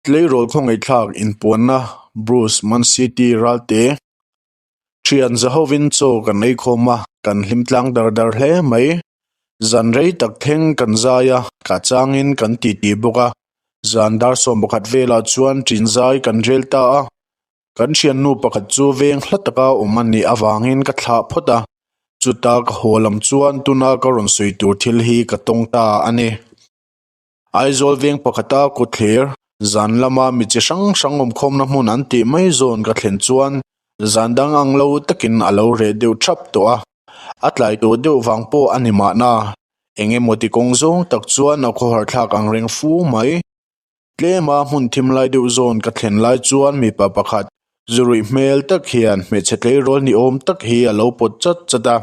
Tleirawl khawngaihthlak inpuanna Bruce Man City Ralte Thian zahovin chaw kan ei khawm a, kan hlim tlang dar dar hle mai. Zan rei tak thleng kan zai a, ka changin kan titi bawk a. Zan dar 11 velah chuan ṭin zai kan rel ta a. Kan thiannu pakhat chu veng hla taka awm a nih avangin ka thlah phawt a, chuta ka haw lam chuan tuna ka rawn sawi tur thil hi ka tawng ta a ni. Aizawl veng pakhata kawtthler zan lama mi chi hrang hrang awmkhawmna hmun an tih mai zawn ka thlen chuan zan dang ang lo takin a lo reh deuh thap tawh a, a tlai tawh deuh vang pawh a ni mahna. Eng emaw ti kawng zawng tak chuan a khawhar thlak ang reng fu mai. Tlema hmun thim lai deuh zawn ka thlen lai chuan mipa pakhat zuruih hmel tak hian hmeichhe tleirawl ni awm tak hi a lo pawt chat chat a,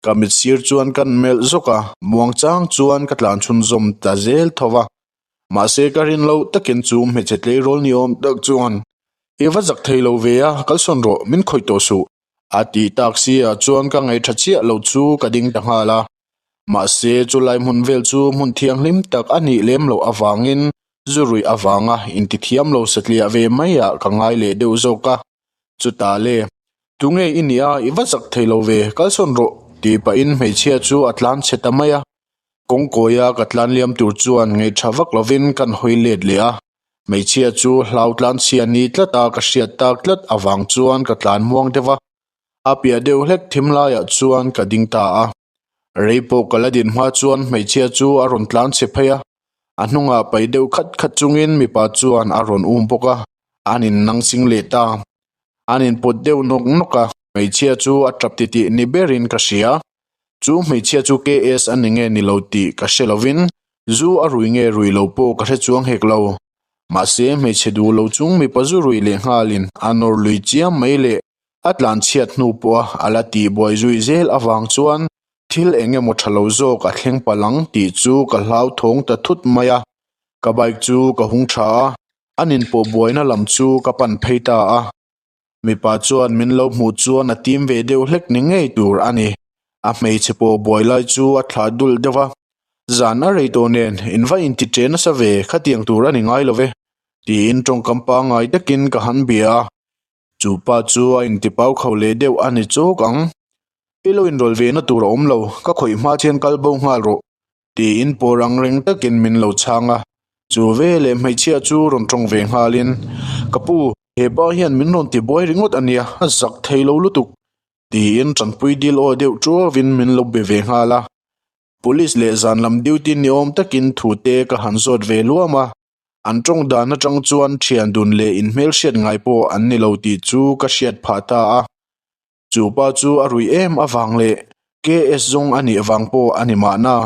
ka mit sir chuan kan melh zawk a, muang chang chuan ka tlan chhunzawm ta zel tho va. Mahse ka rin loh takin chu hmeichhe tleirawl ni awm tak chuan, I va zak thei lo ve a, kalsawn rawh, min khawih tawh suh, a tih tak si ah chuan ka ngaihṭha chiah lo chu ka ding ta nghal a. Mahse, chulai hmun vel chu hmun thianghlim tak a nih lem loh avangin zu ruih avanga intithiam lo satliah ve maiah ka ngai leh deuh zawk a. Chutah le, Tunge i nia, i va zak thei lo ve, kalsawn rawh, tih pahin hmeichhia chu a tlan chhe ta mai a. Kawngkawia ka tlan liam tur chuan ngaihṭha vak lovin kan hawi let leh a. Hmeichhia chu hlau tlanchhia ni tlata ka hriat tak tlat avang chuan ka tlan muang deuh a. A piah deuh hlek thim laiah chuan ka ding ta a. Rei pawh ka la din hma chuan hmeichhia chu a rawn tlan chhe phei a, a hnungah pai deuh khat khat chungin mipa chuan a rawn um bawk a, an in nang ching leh ta. An in pawt deuh nawk nawk a, hmeichhia chu a tap titih ni berin ka hria. Chu hmeichhia chu KS a ni nge ni lo tih ka hre lovin zu a rui nge rui lo pawh ka hre chuang hek lo. Mahse hmeichhe duh lo chung mipa zu rui lehnghalin a nawr lui chiam mai leh A tlan chhiat hnu pawha a la tih buai zui zel avang chuan thil eng emaw tha lo zawk a thleng palh ang tih chu ka hlauthawng ta thut mai a. Ka bike chu ka hung tha a, an inpawh buaina lam chu ka pan phei ta a. Mipa chuan min lo hmuh chuan a tim ve deuh hlek ni ngei tur a ni. A hmeichhe pawh buai lai chu a thlah dulh deuh a. Zan a rei tawh nen in va inti ṭe nasa ve khatiang tur a ni ngai lo ve, tiin tawngkam pangngai takin ka han bia a. Chu pa chu a intipau kho leh deuh a ni chawk ang. I lo inrawlh ve na tur a awm lo, ka khawih hma chian kal bo nghal rawh, tiin pawr ang reng takin min lo chhang a. Chu veleh hmeichhia chu rawn tawng ve nghalin, Ka pu, he pa hian min rawn tibuai ringawt a nia, a zak thei lo lutuk, tiin tanpui dil aw deuh tuavin min lo be ve nghal a. Police leh zan lam duty ni awm takin thute ka han zawt ve luam a. An tawng dan atang chuan thian dun leh inhmelhriat ngai pawh an ni lo tih chu ka hriat phah ta a. Chu pa chu a ruih em avang leh KS zawng a nih vang pawh a ni mahna.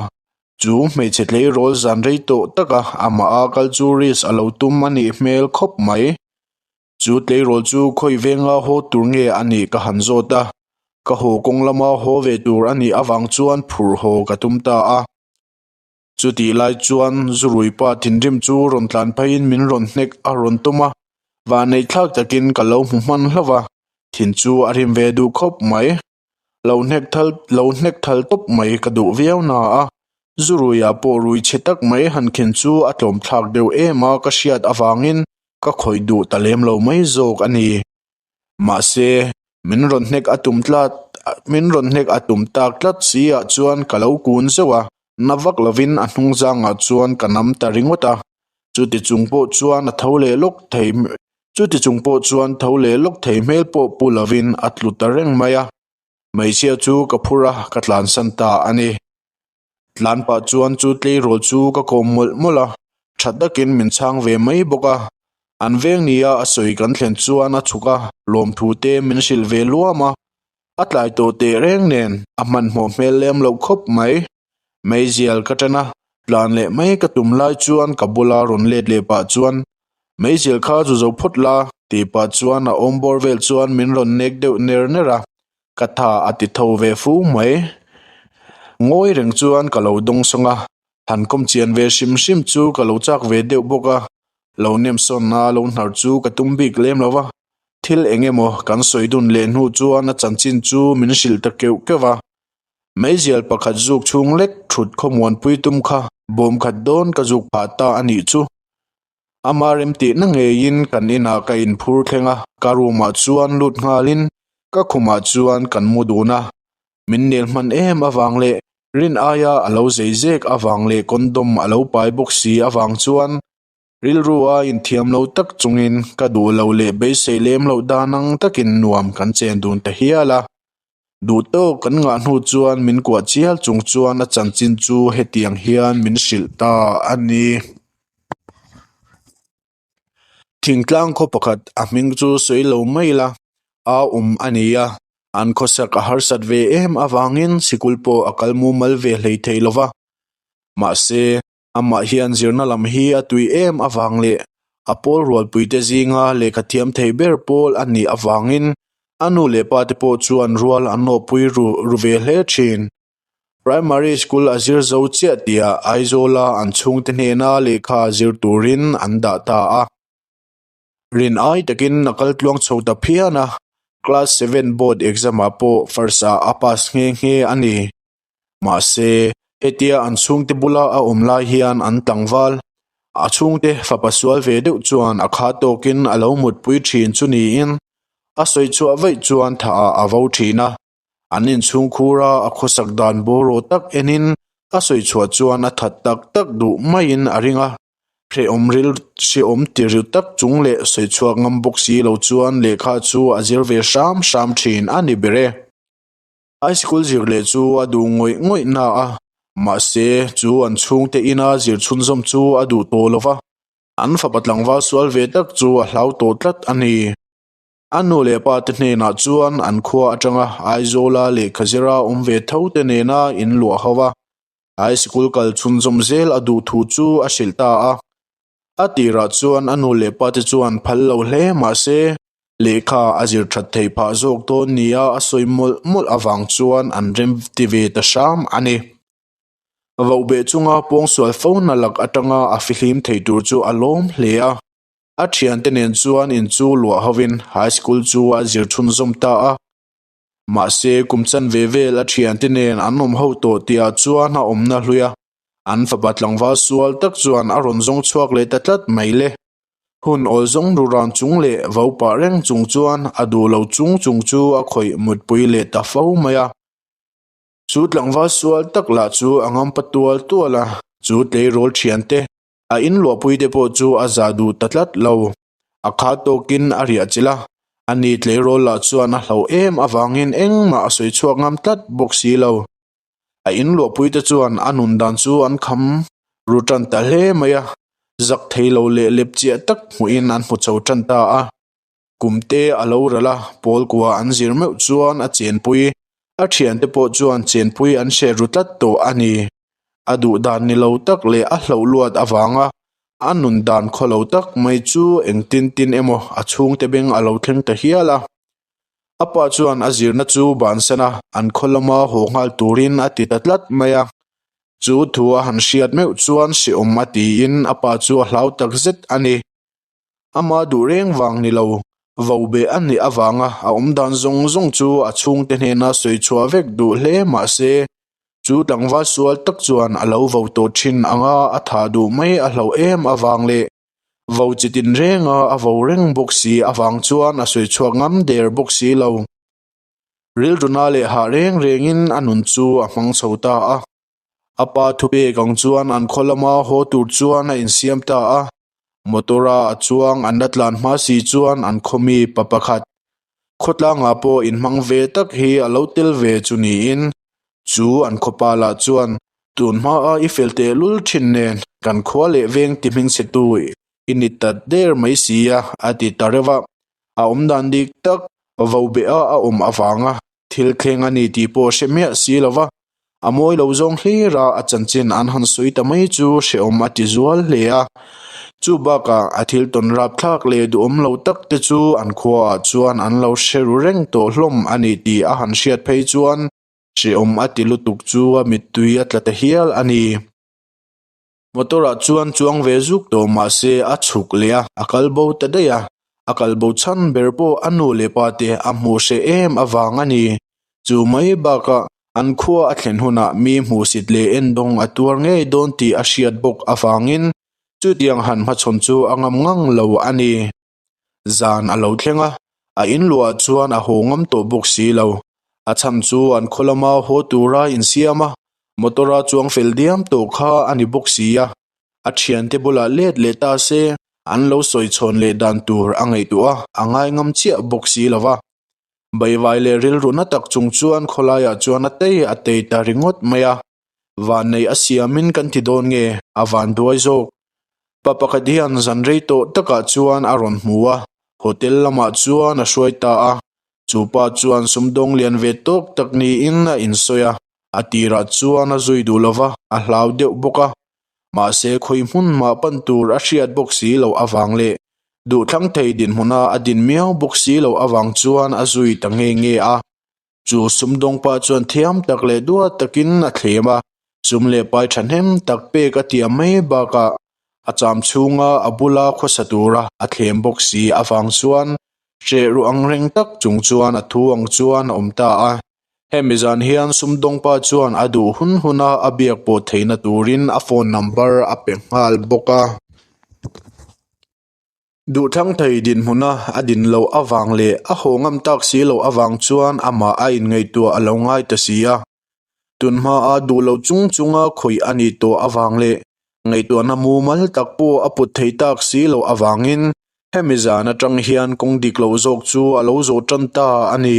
Chu hmeichhe tleirawl zan rei tawh taka amah a kal chu risk a lo tum a nih hmel khawp mai. Chu tleirawl chu khawi venga haw tur nge a nih ka han zawt a. Ka haw kawng lama haw ve tur a nih avang chuan phurh haw ka tum ta a. Chutih lai chuan Zuruipa thinrim chu rawn tlan pheiin min rawn hnek a rawn tum a, vahneih thlak takin ka lo hmu hman hlauh va, thin chu a rim ve duh khawp mai. Lo hnek thal lo hnek thal tawp mai ka duh viau na a, Zuruia pawh rui chhe tak mai han khen chu a tlawm thlak deuh em a ka hriat avangin ka khawih duh ta lem lo mai zawk a ni. Mahse, min rawn hnek a tum tlat, min rawn hnek a tum tak tlat si ah chuan ka lo kun zeuh a, na vak lovin a hnung zangah chuan ka nam ta ringawt a. Chuti chung pawh chuan a tho leh lawk thei, chuti chung pawh chuan tho leh lawk thei hmel pawh pu lovin a tlu ta reng mai a. Hmeichhia chu ka phur a, ka tlansan ta a ni. Tlan pah chuan chu tleirawl chu ka kawm mawlh mawlh a, tha takin min chhang ve mai bawk a. An veng nia a sawi kan thlen chuan a chhuk a, lawmthu te min hrilh ve luam a. A tlai tawh teh reng nen a hmanhmawh hmel lem loh khawp mai. Meizial ka tan a, tlan leh mai ka tum lai chuan ka bula rawn let leh pah chuan, Meizial kha zu zo phawt la, tih pah chuan a awm bawr vel chuan min rawn nek deuh ner ner a. Ka tha a ti tho ve fu mai. Ngawi reng chuan ka lo dawng sawng a, han kawm chian ve hrim hrim chu ka lo chak ve deuh bawk a, lo nem sawn a lo hnar chu ka tum bik lem lo va. Thil eng emaw kan sawi dun leh hnu chuan a chanchin chu min hrilh ta keuh keuh va. Meizial pakhat zuk chhung lek thut khawmuanpui tum kha bawm khat dawn ka zuk phah ta a nih chu. Ama remtihna ngeiin kan inah ka inphur thleng a, ka room ah chuan lut nghalin ka khumah chuan kan mu dun a. Min nel hman em avang leh rin aia a lo zei zek avang leh condom a lo pai bawk si avang chuan rilru a inthiam lo tak chungin ka duh lo leh beisei lem loh dan ang takin nuam kan chen dun ta hial a. Duh tawk kan ngah hnu chuan min kuah chial chung chuan a chanchin chu hetiang hian min hrilh ta a ni. Thingtlang khaw pakhat a hming chu sawi lo mai la, a awm a ni a, an khawsak a harsat ve em avangin sikul pawh a kal mumal ve hlei thei lo va. Mahse, Amah hian zirna lam hi a tui em avang leh a pawl rualpuite zinga lehkha thiam thei ber pawl a nih avangin a nu leh pate pawh chuan rual an nawhpui ru ru ve hle thin. Primary School a zir zo chiah tihah Aizawla an chhungte hnena lehkha zir turin an dah ta a. Rin ai takin a kal tluang chho ta phian a, Class seven board exam-ah pawh first ah a pass nghe nghe a ni. Mahse, hetia an chhungte bula a awm lai hian an tlangval, a chhungte fapa sual ve deuh chuan a kha tawkin a lo mutpui thin chu niin a sawi chhuah vaih chuan thah ah a vo thin a. An inchhung khura a khawsak dan bawraw tak enin a sawi chhuah chuan a that tak tak duh maiin a ring a. Hrehawm ril hrehawm ti ru tak chung leh sawi chhuak ngam bawk si lo chuan lehkha chu a zir ve hram hram thin a ni ber e. High school zir leh chu a duh ngawih ngawih na a, mahse chu an chhungte ina zir chhunzawm chu a duh tawh lo va, an fapa tlangval sual ve tak chu a hlau tawh tlat a ni. A nu leh pa te hnenah chuan an khua atanga Aizawla lehkha zira awm ve tho te nena in luah ho va, high school kal chhunzawm zel a duh thu chu a hrilh ta a. A tirah chuan a nu leh pa te chuan phal lo hle mahse Lehkha a zir that theih phah zawk dawn nia a sawi mawlh mawlh avang chuan an rem ti ve ta hram a ni. Vohbeh chunga pawngsual fo na lak atanga a fihlim thei tur chu a lawm hle a. A thiante nen chuan in chu luah hovin high school chu a zir chhunzawm ta a. Mahse kum chanve vel a thiante nen an awm ho tawh tihah chuan a awmna hlui a. An fapa tlangval sual tak chuan a rawn zawng chhuak leh ta tlat mai le. Hun awl zawng ru ran chung leh vo pah reng chung chuan a duh lo chung chung chu a khawih mutpui leh ta fo mai a. Chu tlangval sual tak lah chu a ngampa tual tual a, chu tleirawl thiante a inluahpui te pawh chu a za duh ta tlat lo. A kha tawkin a riah chilh a, ani tleirawl lah chuan a hlauh em avangin engmah a sawi chhuak ngam tlat bawk si lo. A inluahpuite chuan a nun dan chu an kham ru tan ta hle mai a, zak thei lo leh lep chiah tak hmuhin an hmu chho tan ta a. Kumte a lo ral a, pawl kua an zir meuh chuan a chenpui, a thiante pawh chuan chenpui an hreh ru tlat tawh a ni. A duh dan ni lo tak leh a hloh luat avanga a nun dan khaw lo tak mai chu engtin tin emaw a chhungte beng a lo thleng ta hial a. A pa chuan a zirna chu bansan a, an khaw lama haw nghal turin a ti ta tlat mai a. Chu thu a han hriat meuh chuan hrehawm a tiin a pa chu a hlau tak zet a ni. Ama duh reng vang ni lo, vo beh a nih avanga a awm dan zawng zawng chu a chhungte hnena sawi chhuah vek duh hle mah se, chu tlangval sual tak chuan a lo vo tawh thin anga a thah duh mai a hlauh em avang leh Vo chi tin renga a vo reng bawk si avang chuan a sawi chhuak ngam der bawk si lo. Rilruna leh hah reng rengin a nun chu a hmang chho ta a. A pa thupek ang chuan an khaw lama haw tur chuan a insiam ta a. Motor-a a chuang an la tlan hma si chuan an khaw mi pa pakhat, khawtlangah pawh inhmang ve tak hi a lo tel ve chu niin chu an khawpa lah chuan Tun hmaa i fel tehlul thin nen kan khua leh veng ti hmingchhetu i ni ta der mai si a, a ti ta reuh a. A awmdan dik tak vo beha a awm avanga thil thleng a ni tih pawh hre miah si lo va, a mawi lo zawng hlira a chanchin an han sawi ta mai chu hrehawm a ti zual hle a. Chu bakah a thil tawn rapthlak leh duhawm lo tak te chu an khuaah chuan an lo hre ru reng tawh hlawm a ni tih a han hriat phei chuan Hrehawm a ti lutuk chu a mittui a tla ta hial a ni. Motor ah chuan chuang ve zuk tawh mahse a chhuk leh a, a kal bo ta daih a. A kal bo chhan ber pawh a nu leh pa te a hmuh hreh em avang a ni. Chu mai bakah an khua a thlen hunah mi hmuhsit leh endawng a tuar ngei dawn tih a hriat bawk avangin. Chutiang han hmachhawn chu a ngam ngang lo a ni. Zan a lo thleng a, a inluah chuan a haw ngam tawh bawk si lo. A chhan chu an khaw lama haw tura insiam a, motor-a chuang fel diam tawh kha a ni bawk si a. A thiante bulah let leh ta se, an lo sawi chhawn leh dan tur a ngaihtuah a, a ngai ngam chiah bawk si lo va. Baivai leh rilru na tak chung chuan khawlaiah chuan a tei a tei ta ringawt mai a. Vannei a siamin kan ti dawn nge? A van duai zawk. Pa pakhat hian zan rei tawh takah chuan a rawn hmu a, hotel lamah chuan a hruai ta a. Chu pa chuan sumdawng lian ve tawk tak niin a insawi a, a tirah chuan a zui duh lova, a hlau deuh bawk a. Mahse khawi hmun mah pan tur a hriat bawk si loh avang leh duhthlang thei dinhmuna a din miau bawk si loh avang chuan a zui ta nge nge a. Chu sumdawng pa chuan thiam tak leh duat takin a thlem a, sum leh pai thahnem tak pek a tiam mai bakah a cham chhunga a bula khawsa tura a thlem bawk si avang chuan hreh ruh ang reng tak chung chuan a thu ang chuan a awm ta a. Hemi zan hian sumdawng pa chuan a duh hun huna a biak pawh theihna turin a phone number a pe nghal bawk a. Duhthlang thei dinhmuna a din loh avang leh a haw ngam tak si loh avang chuan amah a inngaihtuah a lo ngai ta si a. Tun hmaa duh loh chung chunga khawih a nih tawh avang leh ngaihtuahna mumal tak pawh a put thei tak si loh avangin hemi zan atang hian kawng dik loh zawk chu a lo zawh tan ta a ni.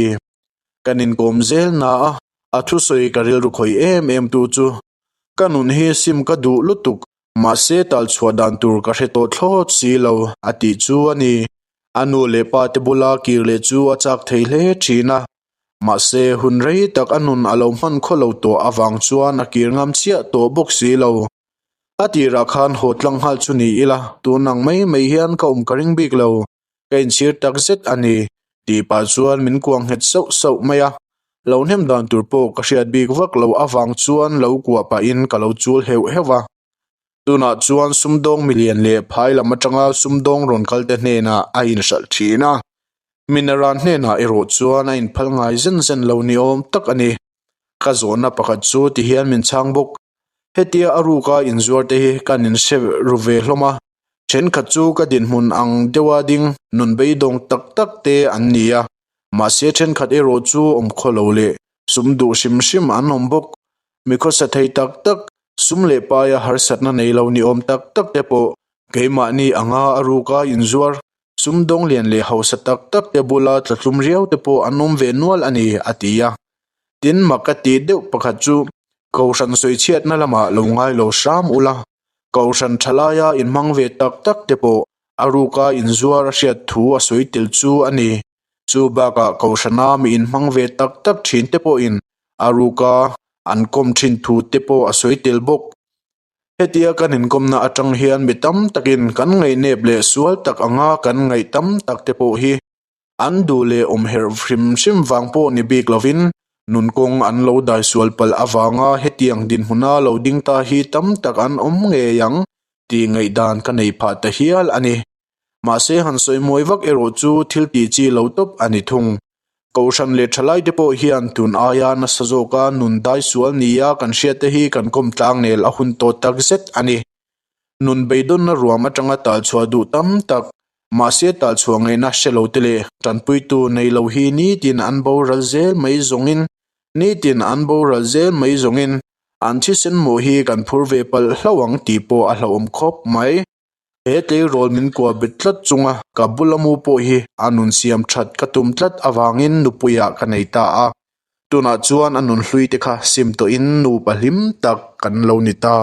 Kan inkawm zel na a, a thusawi ka rilru khawih em em tu chu ka nun hi sim ka duh lutuk Mahse talchhuah dan tur ka hre tawh thlawt si lo, a tih chu a ni. A nu leh pa te bula kir leh chu a chak thei hle thin a. Mahse hun rei tak a nun a lo hman khaw lo tawh avang chuan a kir ngam chiah tawh bawk si lo. A tirah khan haw tlang nghal chu ni ila, tun ang mai mai hian ka awm ka ring bik lo. Ka inchhir tak zet a ni, tih pah chuan min kuang nghet sauh sauh mai a. Lo hnem dan tur pawh ka hriat bik vak lo avang chuan lo kuah pahin ka lo chul heuh heuh a. Tunah chuan sumdawng milian leh phai lam atanga sumdawng rawn kal te hnenah a inhralh thin a. Minaran hnenah erawh chuan a inphal ngai zen zen lo ni awm tak a ni. Ka zawhna pakhat chu tihian min chhang bawk. Hetia a ruka inzuar te hi kan inhre ru ve hlawm a. Thenkhat chu ka dinhmun ang deuha ding nun beidawng tak tak te an ni a, mahse thenkhat erawh chu awm khaw lo leh sum duh hrim hrim an awm bawk. Mi khawsa thei tak tak, sum leh paia harsatna nei lo ni awm tak tak te pawh keimahni anga a ruka inzuar, sumdawng lian leh hausa tak tak te bula tlatlum riau te pawh an awm ve nual a ni, a ti a. Tin, mak ka tih deuh pakhat chu Kohhran sawichhiatna lamah lo ngai lo hram ula, Kohhran tha laia inhmang ve tak tak te pawh a ruka inzuar a hriat thu a sawi tel chu a ni. Chu bakah Kohhrana mi inhmang ve tak tak thin te pawhin a ruka an kawm thin thu te pawh a sawi tel bawk. Hetia kan inkawmna atang hian mi tam takin kan ngaihnep leh sual tak anga kan ngaih tam tak te pawh hi An duh leh awm herh hrim hrim vang pawh ni bik lovin nun kawng an lo dai sual palh avanga hetiang dinhmuna lo ding ta hi tam tak an awm ngei ang tih ngaihdan ka nei phah ta hial a ni. Mahse han sawi mawi vak erawh chu thil tih chi lo tawp a ni thung. Kohhran leh thalai te pawh hian tun aia nasa zawka nun dai sual nia kan hriat te hi kan kawm tlang nel a hun tawh tak zet a ni. Nun beidawnna ruam atanga talchhuah duh tam tak Mahse talchhuah ngaihna hre lo te leh tanpuitu nei lo hi nitin an boral zel mai zawngin nitin an boral zel mai zawngin an thisen mawh hi kan phur ve palh hlauh ang tih pawh a hlauhawm khawp mai. He tleirawl min kuah bet tlat chunga ka bula mu pawh hi a nun siam that ka tum tlat avangin nupuiah ka nei ta a, tunah chuan a nun hlui te kha sim tawhin nupa hlim tak kan lo ni ta.